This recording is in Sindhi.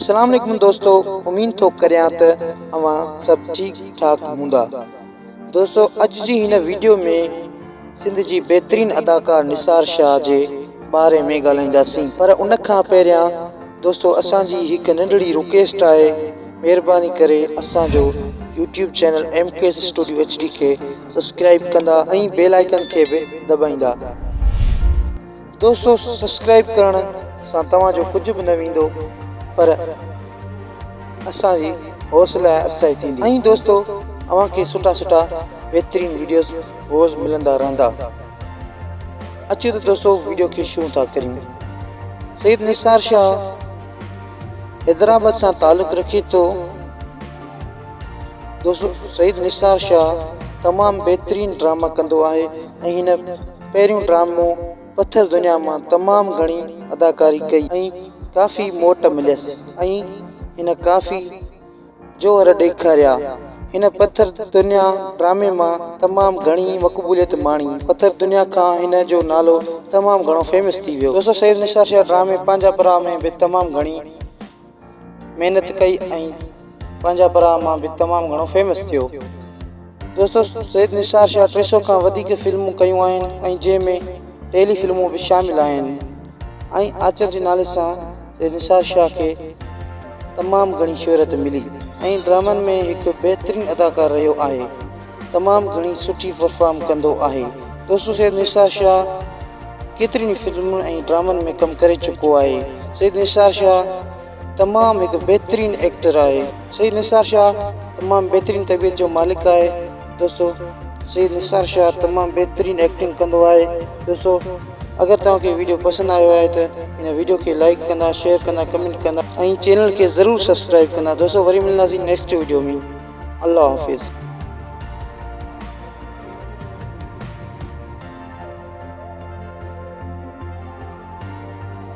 اسلام عليڪم دوستو اميد ٿو ڪريان ته اوهان سڀ ٺيڪ ٺاڪ هوندا دوستو اڄ جي هن ويڊيو ۾ سنڌ جي بهترين اداڪار نثار شاهه جي باري ۾ ڳالهائينداسين پر ان کان پهريان دوستو اسان جي هڪ ننڍڙي رڪويسٽ آهي مهرباني ڪري اسان جو YouTube channel M K S studio H D کي سبسڪرائب ڪندا ۽ بيل آئيڪن کي به دٻائيندا. دوستو سبسڪرائب ڪرڻ سان توهان جو ڪجهه به نه ويندو پر اسان جي حوصله افزائي ٿيندي ۽ دوستو اوهان کي سٺا سٺا بهترين ويڊيوز روز ملندا رهندا. اچو ته دوستو ويڊيو کي شروع ٿا ڪريون. سيد نثار شاهه حيدرآباد سان تعلق رکي ٿو. دوستو سيد نثار شاهه تمام بهترين ڊراما ڪندو آهي ۽ هن پهريون ڊرامو پٿر دنيا مان تمام گهڻي اداڪاري ڪئي ۽ ڪافي موٽ مليس ۽ هن ڪافي جوهر ڏيکاريا. هن پٿر دنيا ڊرامي مان تمام گهڻي مقبوليت ماڻي. پٿر دنيا کان هن جو نالو تمام گهڻو فيمس ٿي ويو. دوستو سيد نثار شاهه ڊرامي پنهنجا پراء ۾ به تمام گهڻي محنت ڪئي ۽ پنهنجا پراء مان به تمام گهڻو فيمس ٿيو. دوستو سيد نثار شاهه 300 کان وڌيڪ فلمون ڪيون آهن ۽ جنهن ۾ ٽيلي فلمون به شامل آهن ۽ آچر جي نالي سان سيد نثار شاهه کي تمام گهڻي شهرت ملي ۽ ڊرامن ۾ هڪ بهترين اداڪار رهيو آهي تمام گهڻي سٺي پرفارم ڪندو آهي دوستو سيد نثار شاهه ڪيترين ئي فلمن ۽ ڊرامن ۾ ڪم ڪري چڪو آهي سيد نثار شاهه تمام هڪ بهترين ايڪٽر آهي. سيد نثار شاهه تمام بهترين طبيعت جو مالڪ آهي دوستو سيد نثار شاهه تمام بهترين ايڪٽنگ ڪندو آهي دوستو اگر توهان کي ويڊيو پسند آيو آهي ته هن ويڊيو کي لائيڪ ڪندا شيئر ڪندا ڪمينٽ ڪندا ۽ چينل کي ضرور سبسڪرائب ڪندا دوستو وري ملنداسين نيڪسٽ ويڊيو ۾ الله حافظ.